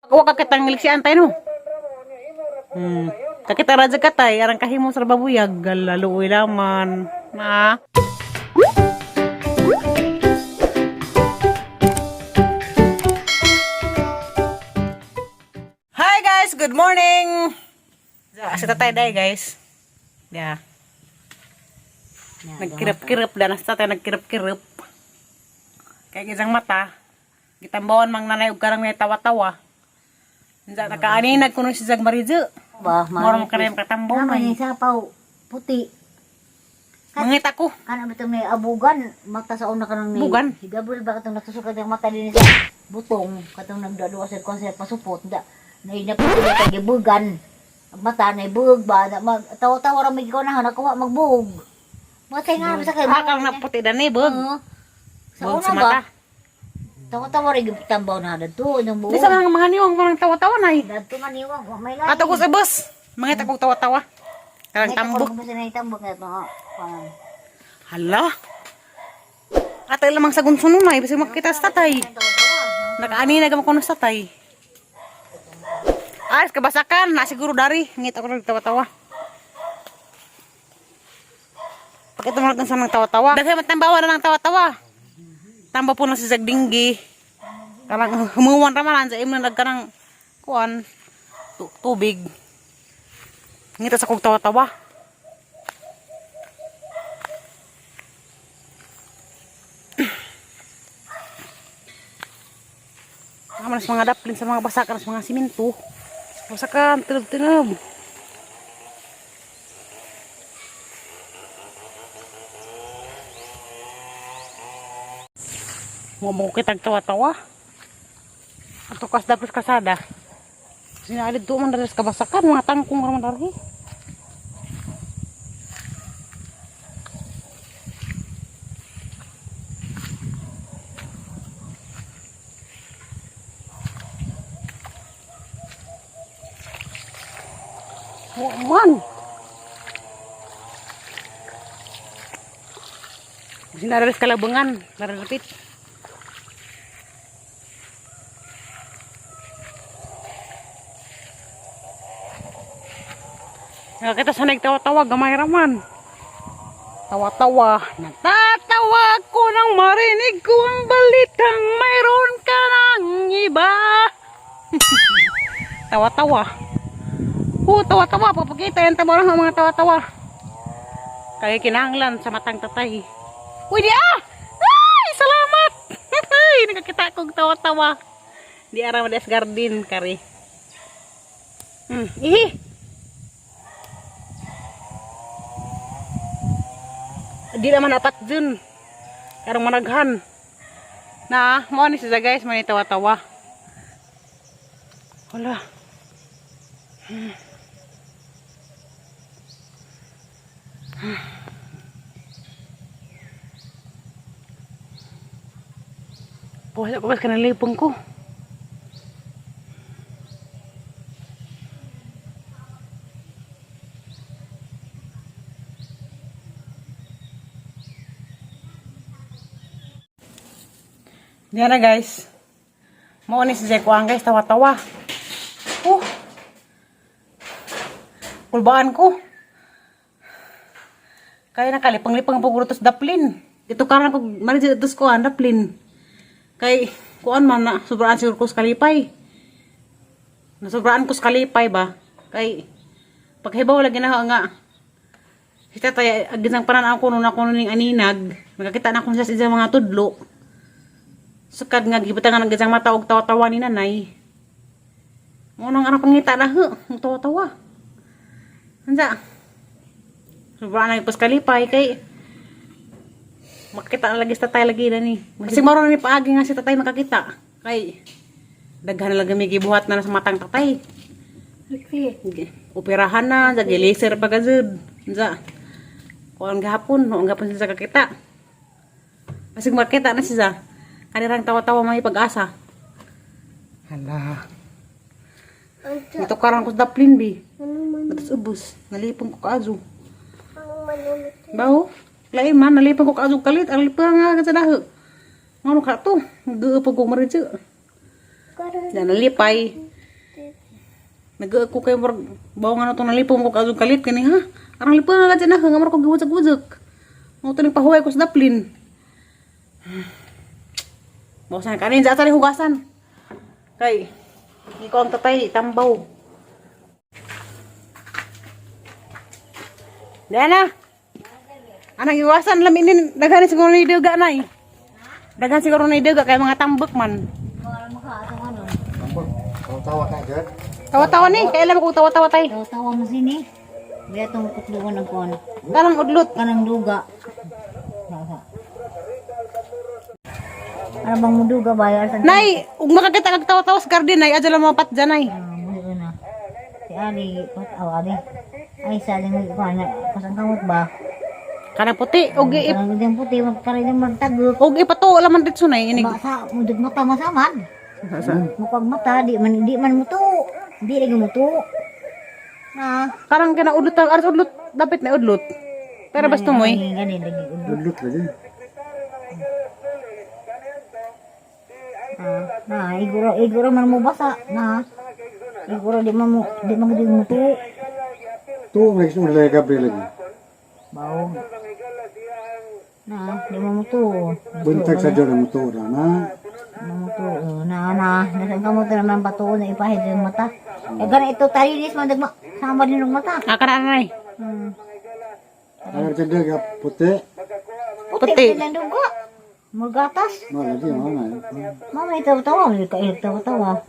Wa ka kitang liksian tayo no. Kakita radya ka tay, arang kahimo sa babuyag, galaluoy laman. Na. Hi guys, good morning. Asa tatay day guys. Yeah. Nagkirap-kirap na nasa tatay nagkirap-kirap. Kay isang mata, gitambawan mang nanay og karang may tawa-tawa. Unsa nakaaninag kuno si Zag Marijo. Ba, Moro mo karayom katambaw Naman may. yung sapaw, puti. Mangita ko. Kana ba itong may abugan? Mata sa una ka nang ni. Bugan? Si Gabriel ba katong natusok katong mata din sa butong? Katong nagdadua sa concert pasupot. Da, nainaputi na kay gibugan. Ang mata na ibug ba? Na, mag, tawa-tawa ra may ikaw na nakuha magbug. Matay nga sa kay Akang na puti dani bug. Oo. Sa Bug una sa ba? mata. Tawa-tawa ra gitambaw na dadto nang buo. Di sa mga niwang mga tawa-tawa nay. Dadto man niwang, wa may lain. Ato ko sa bus. Mangita kog tawa-tawa. Karang tambok. Tambok. Tambok nga mga. Hala. Atay lamang sa gunsuno nay bisag makita sa tatay. Tawa-tawa. Nakaaninag man kuno sa tatay. Aris kabasakan na siguro dari ngita ko nagtawa-tawa. Pakita mo lang sa nang tawa-tawa. Daghay man tambawa na ng tawa-tawa. Tamba po na si Zagdinggi. Karang humuwan ra man sa imo nagkanang kuan tubig. Ngita sa kog tawa-tawa. Naman sa mga daplin sa mga basakan sa mga simento. Basakan, tilob-tilob. Mo kitang tawa-tawa. Ato kas dapos kasada. Sinalid do man dalas kabasakan mga tangkong raman dari. Wa man. Sinaralis kalabangan, naralapit. Nakakita sa nagtawa-tawa, gamay raman. Tawa-tawa. Natatawa ko nang marinig ko ang balitang mayroon ka ng iba. Tawa-tawa. Oo, tawa-tawa. Papakita yan tama lang ang mga tawa-tawa. Kaya kinahanglan sa matang tatay. Uy, di ah! Ay, salamat! Ay, nakakita kong tawa-tawa. Di ara des garden, kari. Ihi! Di naman apat dun. Karong managhan. Na, mo ni siya guys, may tawa-tawa. Wala. Puwasa ko ka nalipong ko. Yan na guys. Mao ni si Jeko ang guys, tawa-tawa. Oh. Kulbaan ko. Kaya nakalipang-lipang po gurutos daplin. Ito karan ko manidyo tos ko ang daplin. Kay kuan man na sobraan siguro ko sa kalipay. Nasobraan ko sa kalipay ba? Kay paghibaw lagi na nga. Si tatay agisang panan ako nung ako ning aninag, nakakita na ako siya sa isang mga tudlo. Sukad nga gibutangan ang gisang mata og tawa-tawa ni nanay. Mo nang anak pangita na ho, ang tawa-tawa. Ansa? Sobrang na ipos kalipay kay makita na lagi sa tatay lagi na ni. Kasi maro na ni paagi nga si tatay makakita. Kay daghan na lagi may gibuhat na sa matang tatay. Operahan na, sa laser pa gazud. Unsa? Kuan gahapon, noong gahapon siya kakita. Basig makita na siya. Kanirang tawa-tawa may pag-asa. Hala. Ito karon ko sa daplin bi. Tapos ubos, nalipong ko kaazo. Bawo, lain man nalipong ko kaazo kalit, ang lipong nga sa daho. Ngano ka to? Geupo ko maridyo. Na nalipay. Nag ko kay murag bawo nga na to nalipong ko kaadtong kalit kani ha. Arang lipong nga dyan na nga murag ko giwujak-wujak. Mao to ning pahuway ko sa daplin. Bawasan kanin sa atari hugasan. Kay ikaw ang tatay tambaw. Diana. Anang iwasan laminin daghan siguro ni duga nay. Daghan siguro ni duga kay mga tambak man. Wala maka atong ano. Tawa ka dyan. Tawa-tawa ni, kay alam ko tawa-tawa tay. Tawa-tawa mo sini. Biya tong kutlugan ng kuan. Kanang udlot. Kanang duga. Ano bang muduga ba? Sa Nay, ug makakita kag tawa-tawa sa garden nay, adyo lang mga patja nay. Ah, muli ko na. Si Ali, pas aw Ali. Ay, sa Ali mo ko na pasang kamot ba? Kanang puti ug ip Kanang ding puti magkaroon din magtagok. ug ipato laman ditso nay inig. Ba sa mudug mata masamad. Mukhang mata di man muto. Di lagi muto. Na. Karang kana udlot ang aras udlot dapat na udlot. Pero basta moy. Gani gani lagi udlot. Ludlot lagi. Ah, na iguro iguro man mo basa na. Iguro di man di muto. Tuo may ulay Gabriel lagi. Bawo. Na, di man muto. Buntag sa Diyo ng tuo na na. Mamuto, na na, nasaan ka mo ito naman bato na ipahid yung mata. Eh, gana ito, talinis man, dagma, sama din ng mata. Ah, kana nay. Agar dyan ka puti. Puti, Puti. sila duga. Magatas. No, lagi mo na. Mama, ito tawa, may kailog tawa-tawa.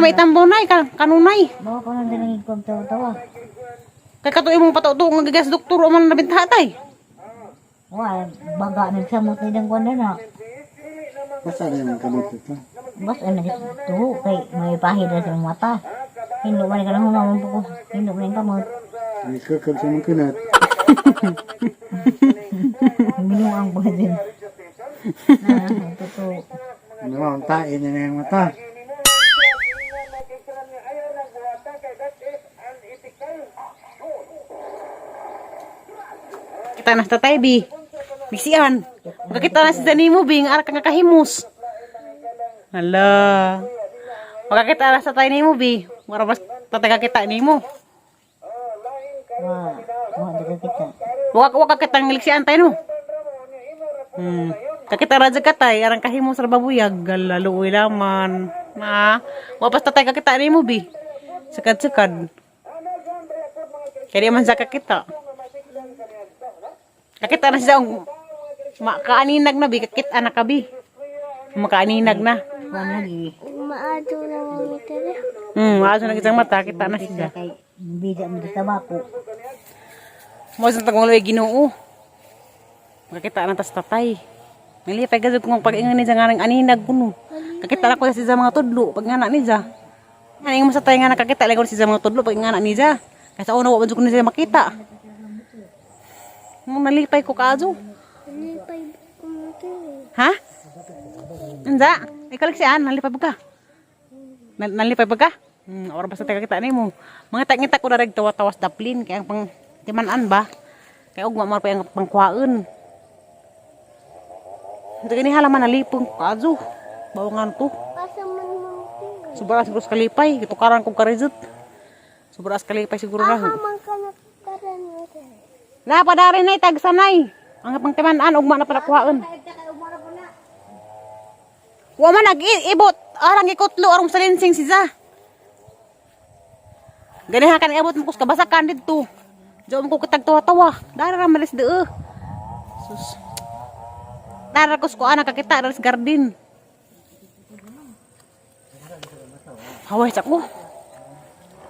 May tambo nay kanunay. Bawa ko nang dinangin ko ang tawa-tawa. Kay kato imong patuto nga gigas doktor man nabintaha tay. Wah, baga, nagsamot na idang kuwan na na. Basta na yung kamot ito. Bas, ano, tuho, kay may pahid na sa mata. Hindi man ka lang humamon po ko. Hindi man yung kamot. Ay kakag sa mga kunat. Binuang po din. Na, ito to. Ano ang tain niya na yung mata. Kita na sa tatay bi. Bisian. Makakita na si Danimo bi nga ara ka nga kahimos. Hala. Makakita na sa tatay nimo bi. Mura mas tatay ka kita nimo. Wah, wah, di ka kita. Waka waka kita ng liksian tayo no. Kakita ra jud katay arang kahimos ra babuyag galaluoy laman. Na, wa pas tatay kakita nimo bi. Sekad-sekad. Kaya di man sa kakita. Kakita na siya ang makaaninag na bi, kakita na ka bi. Makaaninag na. Kuwan lagi. Maado na mami tere. Maaso na kitang mata, kita na siya. Kay bida mo sa tabako. Mo sa tagong luwi Ginoo. Makakita na tas tatay. Nalipay ka kung pag-ingan ni nga ng aninag kuno. Kakita na ko sa mga tudlo pag nga na ni ja. Ani mo sa tay nga nakakita lang ko sa mga tudlo pag nga na ni ja. Kasi una wa man jud ko ni siya makita. Mo nalipay ko kaajo. Nalipay ko mo tere. Ha? Anza, ikaw lang siya, nalipay ba ka? Nalipay ba ka? Ora basta tayo kita nimo. Mga tangita ko na tawa-tawas daplin kay ang pang timan-an ba? Kay ugma mo pa ang pangkuhaan. Ito gani halaman nalipong ko kaajo. Bawangan to. Asa man mami tere. Sobra siguro sa kalipay, gitukaran kong karizot. Sobra sa kalipay siguro na. Aha man ka nagkaran mo tere. Napadari nay tagsanay. Ang pangtiman-an ugma na pala kuhaan. Wa man nag-ibot, arang ikutlo arong sa linsing si Za. Ganiha kan iabot mo kus kabasakan didto. Diyo mo ko kitag tawa-tawa. Dara ra malis deo. Sus. Dara kus ko ana kakita dara sa garden. Haway sa ko.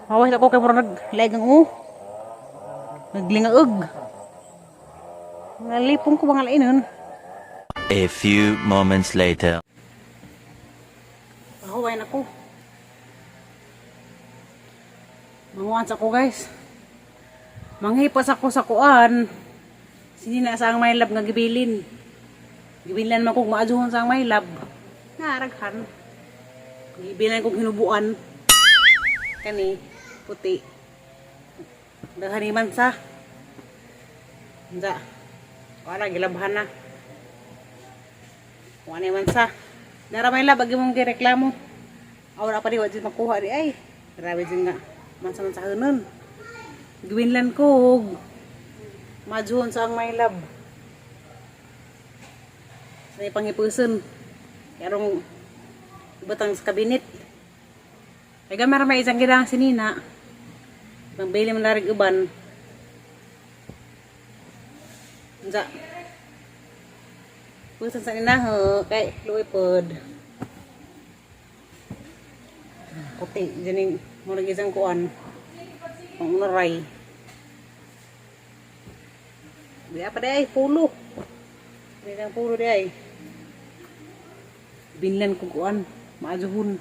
Haway sa ko kay murag naglaig ang u. Naglingaog. Nalipong ko mga lainon. A few moments later. Pahuway na ko. Manguan sa ko, guys. Manghipas ako sa kuan. Sinina sa ang maylab nga gibilin. Gibilan man kong maadyohon sa ang maylab. Naraghan. Gibilan kong hinubuan. Kani, puti. Daghan man sa. Unsa? Wala gilabhan na. Kuan man sa. Dara may lab agi mong gireklamo. Awra pa di wa jud makuha di ay. Grabe jud nga mansa-mansahonon. Gwinlan ko og majuhon sa ang my love. Sa pangipuson. Karong ibutang sa kabinet. Kay gamay ra may isang gidang sinina. Magbili man na uban. Unsa? Pusan sa ninaho kay luoy pod. Puti dining murag isang kuan. Pangunaray. Di pa day pulo. Di pulo di ay. Binlan ko kuan, maajuhon.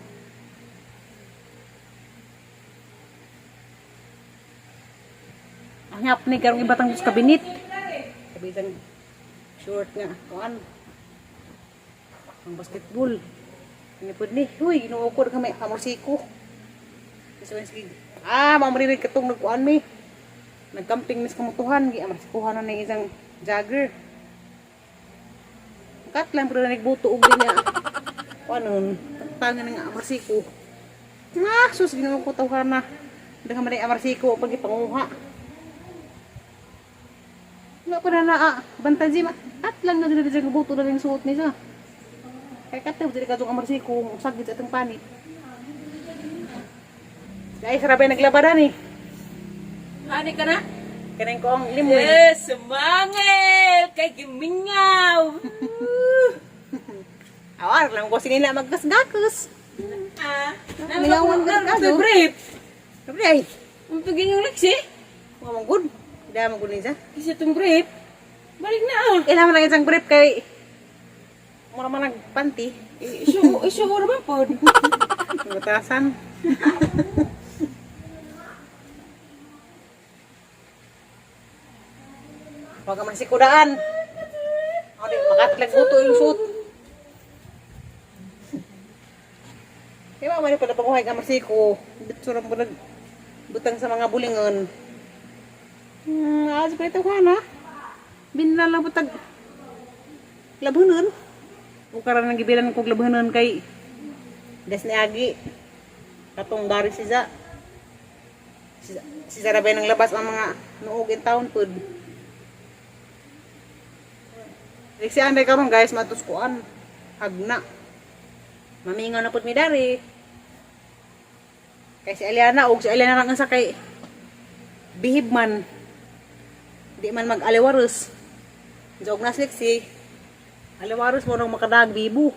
Ang hap ni karong ibatang sa kabinet. Sabi isang short nga kuan. Ang basketball. Ano pod ni? Huy, inuukod kami amorsiko. Kasi man sige. Ah, mamrinig katong nagkuan mi. Nagcamping mis kamutuhan, gi amarsikuhan na ni isang jagger. Katlan pero nagbuto og di niya. Kuan nun, tangan nga amarsiko. Ah, sus Ginoo ko tawhan na. Daghan man amarsiko pag ipanguha. Wala pa na na, ah, bantaji ma. Katlan na dili dili buto na rin suot niya. Kay katay dili kadtong amarsiko, usag gid sa atong panit. Guys, rabay naglabadan eh. Ani ka na? Kanang ko ang limoy. Yes, sumangil! Kay gimingaw! Awar lang ko sinila maggasgakus. Ah, Mingawan ka na na, to brief. Sabi ay, Ang pagiging leksi. mga manggod. Hindi manggod niya. Kasi itong brief. Balik na ah. Kailangan lang isang brief kay mura man nagpanty. Isu, isu ko naman po. Butasan. Huwag ka man sikudaan. Ako di, makatlag buto yung suit. Kaya ba, pala panguhay ka masiko. Dito lang po butang sa mga bulingon. Aas pa ito ka na. Binlala butag labunon. Ukaran ng gibilan kog labunon kay Des ni Agi. Katong dari si Za. Si Zarabay ng labas ang mga nuog in town food. Si Anday karon guys matuskuan. Hagna. Mamingaw na pud mi dari. Kay si Eliana og si Eliana lang sa kay bihib man. Di man mag-aliwarus. Jog na si Aliwarus mo nang makadag bibo.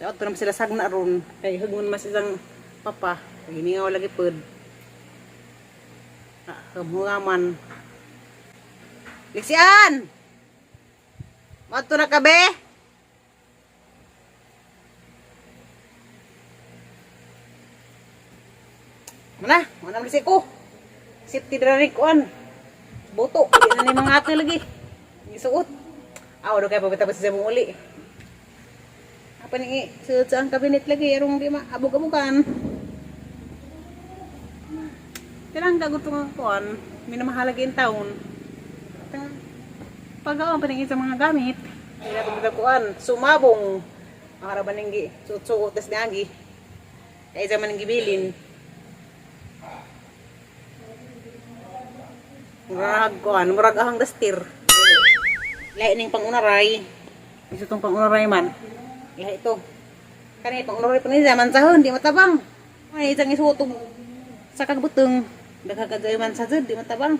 Daot pa naman sila sagna ron. Kay hugmon mas isang papa. Gimingaw lagi pod. Ah, man. Liksian! Mato na ka be? Mana, mana man ko. Safety dra rin kuan. Buto, di na ni mga ate lagi. Gisuot. Aw, do kay pabita sa mong uli. Apa ni suot sa ang kabinet lagi arong di maabog-abugan. Tirang gago tong kuan, minamahalagi in taon. Pagawa pa sa mga gamit. Hindi na pagkita kuan, sumabong. Ang harapan ng gi, suot-suot tas niagi. Kaya isa man ang gibilin. Murag kuan, murag ahang dastir. Lahi ning pangunaray. Isa tong pangunaray man. Lahi ito. Kani pangunaray pa niya man sahon, di matabang. Ay isang isuot og sa kagbutong. Dagha ka man sa jud, di matabang.